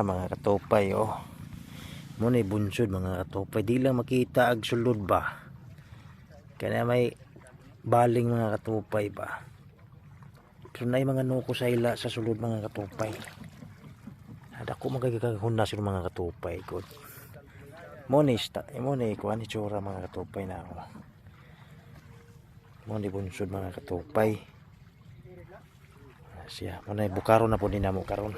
Mga katupay, oh. Mo ni bunsod, mga katupay. Di lang makita ag sulod ba. Kaya may baling, mga katupay ba. Pero naay mga nuko sa ila sa sulod, mga katupay. Dako magagagahuna sila, mga katupay. Good. Mo ni sta, mo ni kuan itsura, mga katupay, na ako. Mo ni bunsod, mga katupay. Siya, mo na bukaro na po ni namo karon.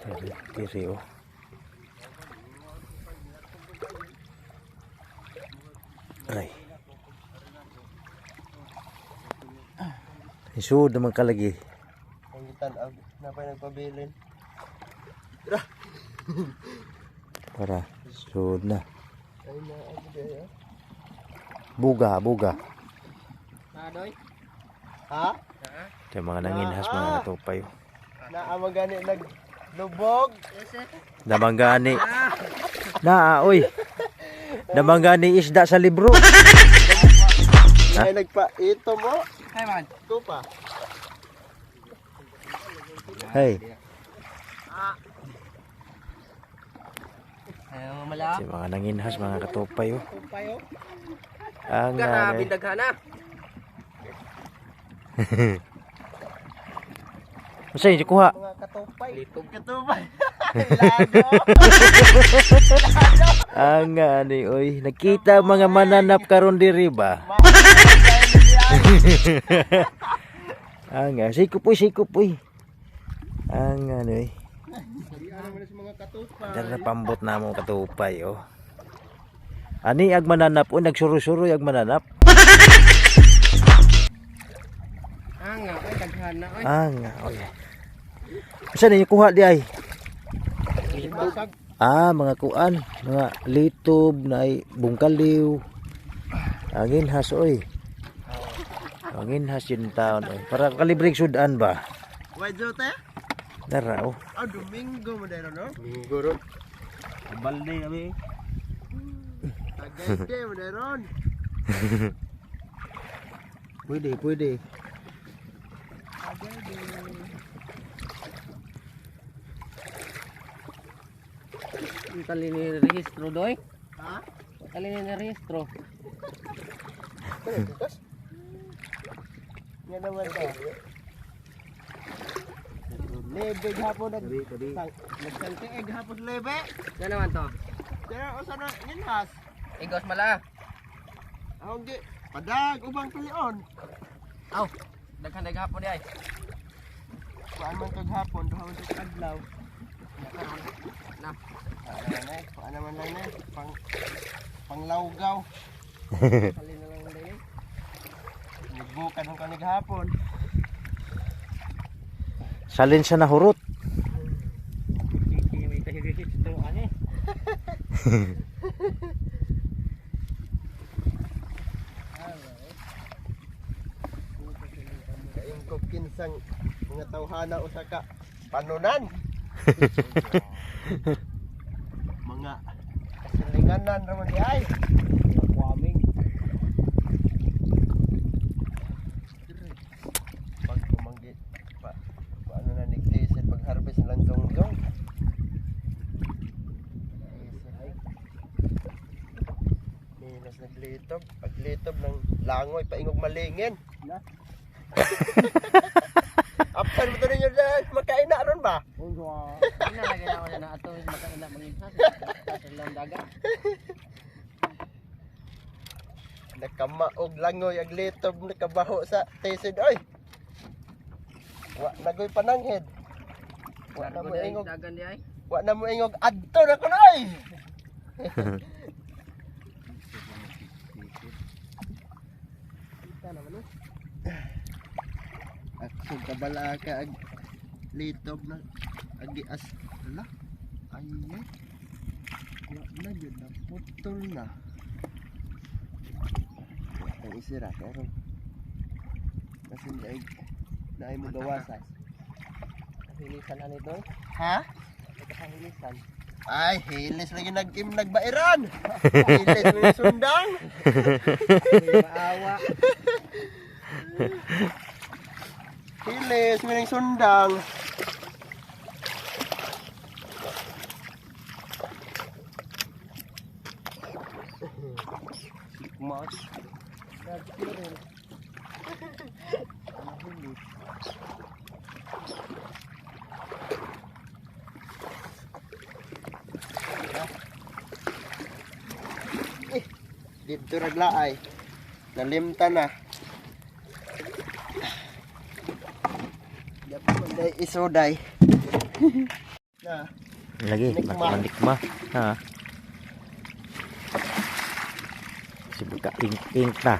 Diri, diri oh. Aray. Isud naman kalagi. Ang gitan-aw na pa nagpabilin. Para sud na. Ay na ako di ah. Buga, buga. Adoy. Ha? Ito yung mga nanginhas, mga katupay, oh. Naa man gani naglubog. Namanggani. Na, oy. Namanggani isda sa libro. Ay nagpaito mo. Ay man. Ko pa. Hey, Ayaw mala. ito yung mga nanginhas, mga katupay, oh. Tumpay oh. Ang Grabe ano, daghana. Unsa yung kuha? Mga katupay. Litog. Katupay. Lado. Ang ani oy, nakita mga mananap karon diri ba? Ang sikop oy, sikop oy. Ang ano oy. Ano man sa mga katupay. Dara pambot na mo, katupay, oh. Ani ag mananap oy, nagsuroy-suroy ag mananap. Anga, ay daghana oy. Ang oy. Unsa ninyo kuha di ay? Basag. Ah, mga kuan, mga litob na ay bungkaliw. Angin has oy. Angin has yun taon oy. Para kalibreng sudan ba? Why jote? Dara oh. Ah, Domingo mo dahil no? Domingo ron. Balde kami. Tagayte mo dahil ron. Pwede, pwede. Ang tali ni rehistro doy. Ha? Tali ni rehistro. Ano bukas? Nga naman ka. Lebe hapon nag nagsantiig hapon lebe. Ano naman to? Pero usa na nginhas. Igos mala. Ako gi padag ubang pilion. Aw, daghan daghapon di ay. Kuan man tog hapon, duha man tog adlaw. Na. Ano na, kuan naman lang na pang panglawgaw. Tali na lang dai. Nagbukan ang kanig hapon. Salin sa nahurot. Kiki may kahirehistro ani. Kaingkog kinsang mga tawhana usa ka panunan. Mga kasilinganan ra man di ay. Kwaming. Pag tumanggi pa, paano na nigtisid pag harvest lang zongjong. Minas naglitob, paglitob ng langoy paingog malingin. Na? Apsan mo to ninyo dahil makain na ron ba? Ano lagi na ako na ato makaila manginhas. Sa lang daga. Nakamaog langoy ag litob nakabaho sa tisid oy. Wa nagoy pananghid. Wa na mo ingog, Dagan di ay. wa na mo ingog adto na kuno oy. Aksog kabala ka ag litob na agi as ala ay ay wa na gyud na putol na. Wa ang isira pero kasi daig naay mo gawasan. Hilisan ani doy. Ha? Hilisan. Ay, hilis lagi nag-im nagbairan. Hilis mo yung sundang. Maawa. Hilis mo yung sundang. Maot. Nagkirin. Nahuli. Eh, dito naglaay. Nalimta na. Dapat man isuday. Na. Lagi, Nikma. manikma. Ha. Sibuka ink ink na.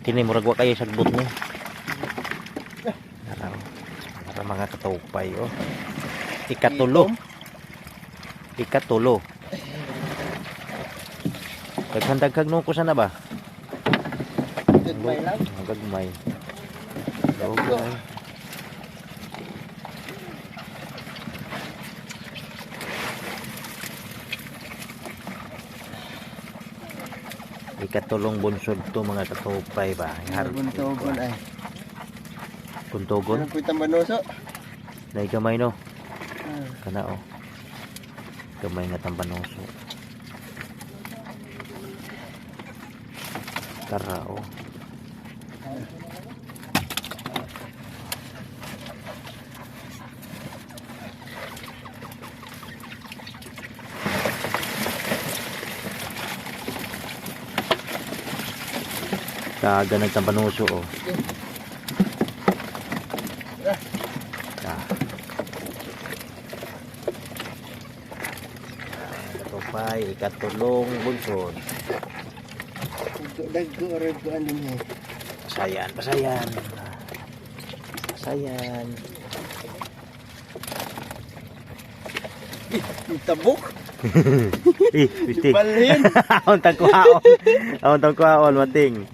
Kini murag wa kayo sagbot ni. Araw. Para mga katupay oh. Ikatulo. Ikatulo. Daghan-daghag no ko sana ba? Goodbye lang. Gagmay. Gagmay. Ikatulong bunsod to mga katupay ba? Buntogon ay. Buntogon? Ano po itang banuso? Dahil gamay no? Ah. Kana oh. Gamay nga tambanoso. Tara oh. Kaga nagtambanuso oh. Ah. Katupay, ikatulong bunsod. Dagko or kuan din eh. Pasayan, pasayan. Pasayan. Tabok. Eh, pisti. Balhin. Aon tagkuhaon. Aon tagkuhaon, mating.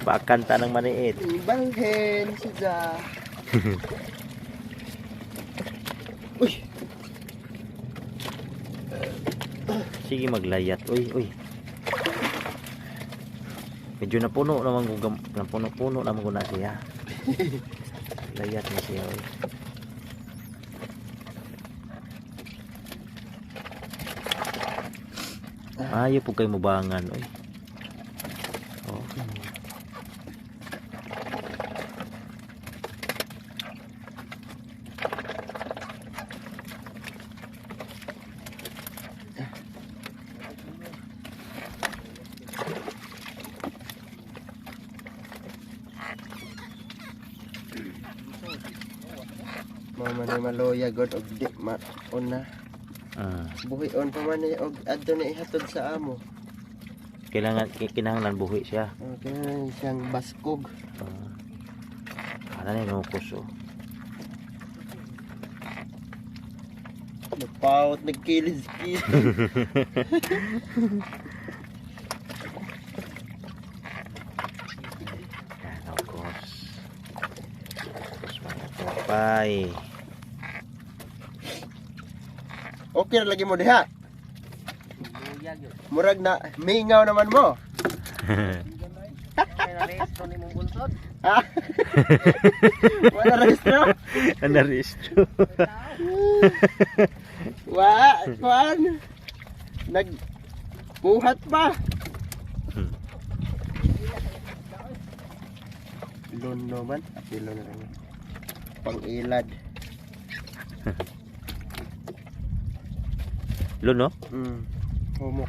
Bakanta ng maniit. Balhin siya. Uy, Sige maglayat. Uy, uy. Medyo napuno naman ko napuno-puno naman ko na siya. Layat na siya, uy. Ayaw po kayo mubangan, uy. Oh. Mama ni maloya god og di ma una. Ah. Buhi on pa man ni og adto ni ihatod sa amo. Kailangan kinahanglan buhi siya. Okay, siyang baskog. Ah. Ano na yung nukos, oh. Napawot nagkilis-kilis. Yan, nukos. Nukos mga tropay. Okay ra lagi mo diha. Luyag yun. Murag na mingaw naman mo. Ay, na-restro ni mong bunsod. Ha? Wala restro. Narestro. Wa, kuan. Nag buhat pa. Luno man, apilo na lang. Pang-ilad. Luno? Humok.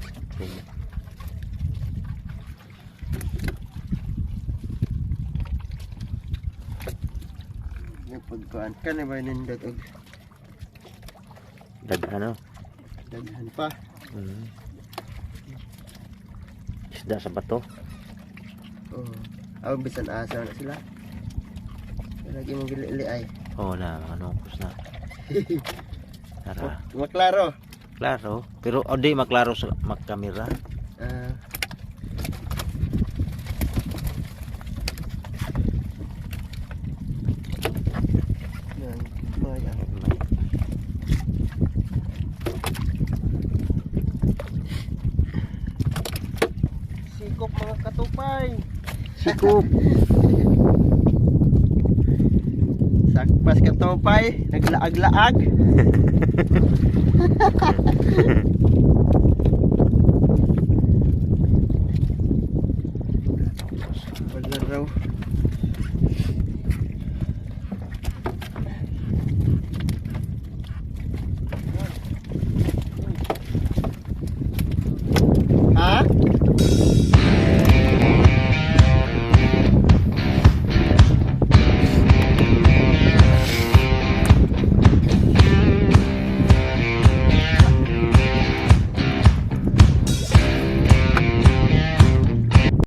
Nagpagkuan ka na ba nindot og Daghan, no? daghan pa. Isda sa bato. Oh. Aw bisan asa na sila. Lagi mong gilili ay. Oo na, mga nukos na. Tara. Maklaro. Klaro. Pero, o di, maklaro sa magkamera. Ah. Yan, maya. Sikop. Sakpas ka, tupay, naglaag-laag.